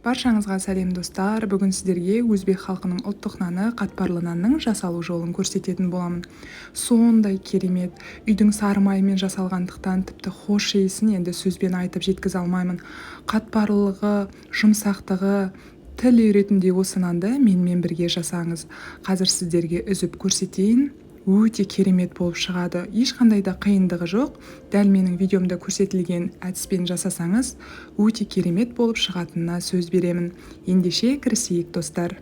Баршаңызға сәлем, достар! Бүгін сіздерге өзбек халқының ұлттық наны қатпарлы нанның жасалу жолын көрсететін боламын. Сондай керемет, үйдің сары майымен жасалғандықтан, тіпті хош иісін енді сөзбен айтып жеткізе алмаймын. Қатпарлылығы, жұмсақтығы тіл үйретіндей. Осы нанды менімен бірге жасаңыз. Қазір сіздерге үзіп көрсетейін. Өте керемет болып шығады, ешқандай да қиындығы жоқ. Дәл менің видеомда көрсетілген әдіспен жасасаңыз, өте керемет болып шығатынына сөз беремін. Ендеше кірісейік, достар.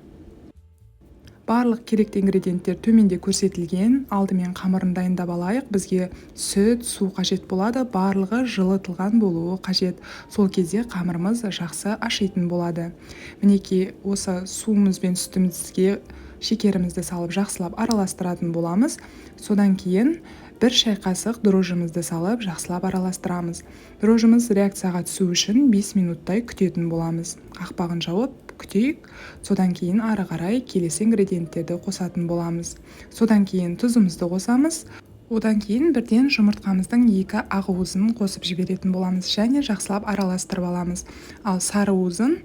Барлық керекті ингредиенттер төменде көрсетілген. Алдымен қамырын дайындап алайық. Бізге сүт, су қажет болады. Барлығы жылытылған болуы қажет, сол кезде қамырымыз жақсы ашитын болады. Мінекей, осы суымыз бен сүтімізге шекерімізді салып, жақсылап араластыратын боламыз. Содан кейін бір шай қасық дрожжімізді салып, жақсылап араластырамыз. Дрожжіміз реакцияға түсу үшін 5 минуттай күтетін боламыз. Қақпағын жауып күтейік. Содан кейін ары қарай келесі ингредиенттерді қосатын боламыз. Содан кейін тұзымызды қосамыз. Одан кейін бірден жұмыртқамыздың екі ақ уызын қосып жіберетін боламыз және жақсылап араластырып аламыз. Ал сары уызын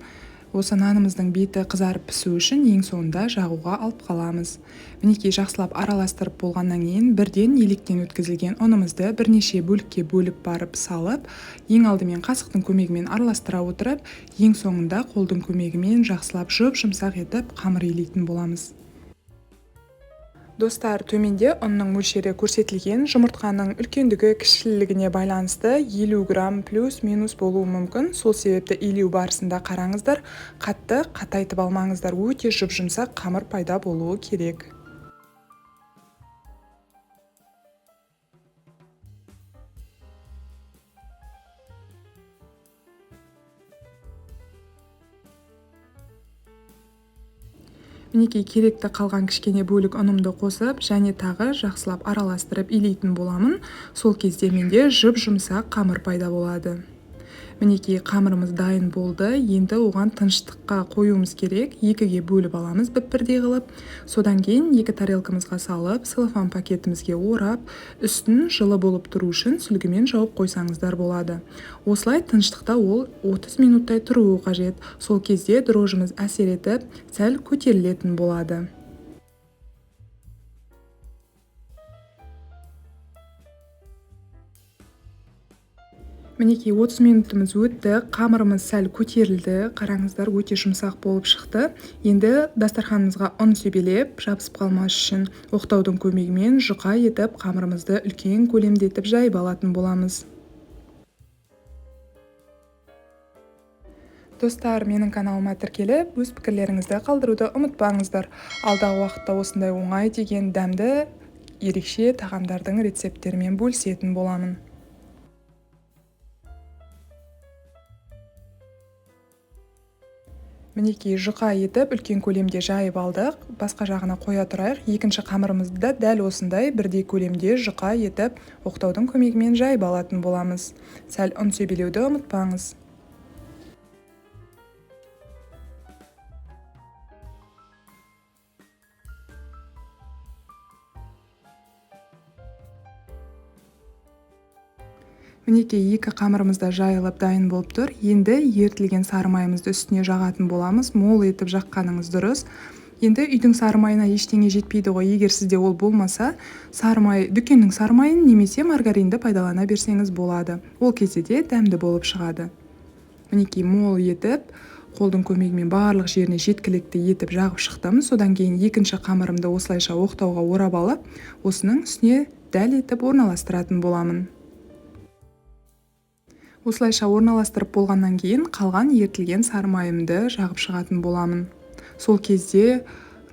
осы нанымыздың беті қызарып пісу үшін ең соңында жағуға алып қаламыз. Мінекей, жақсылап араластырып болғаннан кейін бірден електен өткізілген ұнымызды бірнеше бөлікке бөліп барып салып, ең алдымен қасықтың көмегімен араластыра отырып, ең соңында қолдың көмегімен жақсылап жұп-жұмсақ етіп қамыр илейтін боламыз. Достар, төменде ұнның мөлшері көрсетілген. Жұмыртқаның үлкендігі, кішілігіне байланысты 50 грамм плюс минус болуы мүмкін. Сол себепті илеу барысында қараңыздар, қатты қатайтып алмаңыздар. Өте жұп-жұмсақ қамыр пайда болуы керек. Мінекей, керекті қалған кішкене бөлік ұнымды қосып және тағы жақсылап араластырып илейтін боламын. Сол кезде менде жұп-жұмсақ қамыр пайда болады. Мінекей, қамырымыз дайын болды. Енді оған тыныштыққа қоюымыз керек. Екіге бөліп аламыз бір бірдей қылып. Содан кейін екі тарелкамызға салып, целлофан пакетімізге орап, үстін жылы болып тұру үшін сүлгімен жауып қойсаңыздар болады. Осылай тыныштықта ол 30 минуттай тұруы қажет. Сол кезде дрожжіміз әсер етіп, сәл көтерілетін болады. Мінекей, 30 минутымыз өтті, қамырымыз сәл көтерілді. Қараңыздар, өте жұмсақ болып шықты. Енді дастарханымызға ұн себелеп, жабысып қалмас үшін оқтаудың көмегімен жұқа етіп қамырымызды үлкен көлемде етіп жайып алатын боламыз. Достар, менің каналыма тіркеліп, өз пікірлеріңізді қалдыруды ұмытпаңыздар. Алдағы уақытта осындай оңай деген дәмді, ерекше тағамдардың рецепттерімен бөлісетін боламын. Мінекей, жұқа етіп үлкен көлемде жайып алдық. Басқа жағына қоя тұрайық. Екінші қамырымызды да дәл осындай бірдей көлемде жұқа етіп оқтаудың көмегімен жайып алатын боламыз. Сәл ұн себелеуді ұмытпаңыз. Мінекей, екі қамырымыз да жайылып, дайын болып тұр. Енді ерітілген сары майымызды үстіне жағатын боламыз. Мол етіп жаққаныңыз дұрыс. Енді үйдің сары майына ештеңе жетпейді ғой. Егер сізде ол болмаса, сары май, дүкеннің сары майын немесе маргаринді пайдалана берсеңіз болады. Ол кезде де дәмді болып шығады. Мінекей, мол етіп қолдың көмегімен барлық жеріне жеткілікті етіп жағып шықтым. Содан кейін екінші қамырымды осылайша оқтауға орап алып, осының үстіне дәл етіп орналастыратын боламын. Осылайша орналастырып болғаннан кейін қалған ерітілген сары майымды жағып шығатын боламын. Сол кезде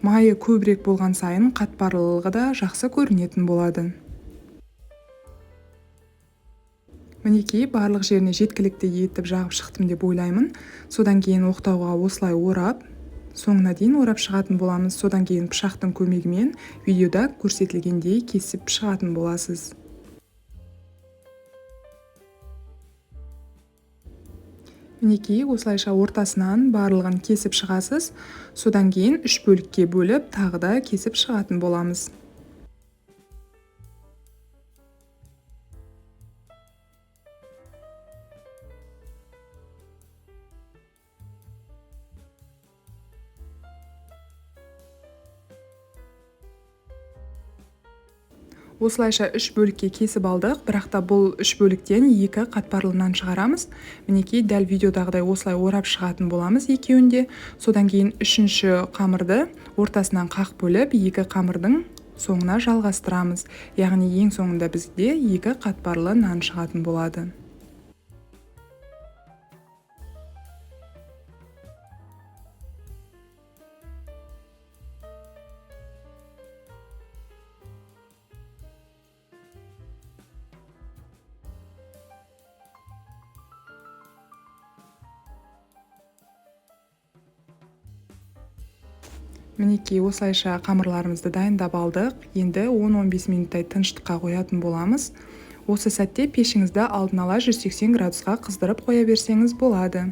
майы көбірек болған сайын қатпарлылығы да жақсы көрінетін болады. Мінекей, барлық жеріне жеткілікті етіп жағып шықтым деп ойлаймын. Содан кейін оқтауға осылай орап, соңына дейін орап шығатын боламыз. Содан кейін пышақтың көмегімен видеода көрсетілгендей кесіп шығатын боласыз. Мінекей, осылайша ортасынан барлығын кесіп шығасыз. Содан кейін үш бөлікке бөліп, тағы да кесіп шығатын боламыз. Осылайша үш бөлікке кесіп алдық, бірақ та бұл үш бөліктен екі қатпарлы нан шығарамыз. Мінекей, дәл видеодағыдай осылай орап шығатын боламыз екеуінде. Содан кейін үшінші қамырды ортасынан қақ бөліп, екі қамырдың соңына жалғастырамыз. Яғни ең соңында бізде екі қатпарлы нан шығатын болады. Мінекей, осылайша қамырларымызды дайындап алдық. Енді 10-15 минуттай тыныштыққа қоятын боламыз. Осы сәтте пешіңізді алдын ала 180 градусқа қыздырып қоя берсеңіз болады.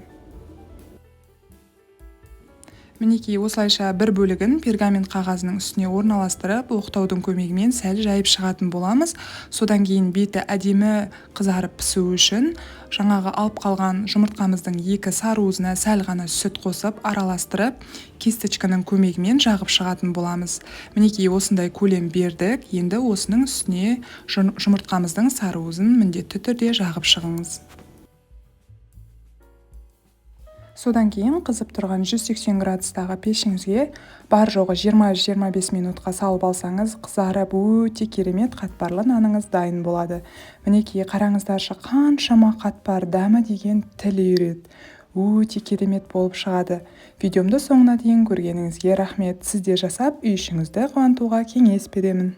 Мінекей, осылайша бір бөлігін пергамент қағазының үстіне орналастырып, оқтаудың көмегімен сәл жайып шығатын боламыз. Содан кейін беті әдемі қызарып пісу үшін жаңағы алып қалған жұмыртқамыздың екі сары уызына сәл ғана сүт қосып, араластырып, кисточканың көмегімен жағып шығатын боламыз. Мінекей, осындай көлем бердік. Енді осының үстіне жұмыртқамыздың сары уызын міндетті түрде жағып шығыңыз. Содан кейін қызып тұрған 180 градустағы пешіңізге бар жоғы 20-25 минутқа салып алсаңыз, қызарып өте керемет қатпарлы наныңыз дайын болады. Мінекей, қараңыздаршы, қаншама қатпар, дәмі деген тіл үйіреді. Өте керемет болып шығады. Видеомды соңына дейін көргеніңізге рахмет. Сіз де жасап, үй ішіңізді қуантуға кеңес беремін.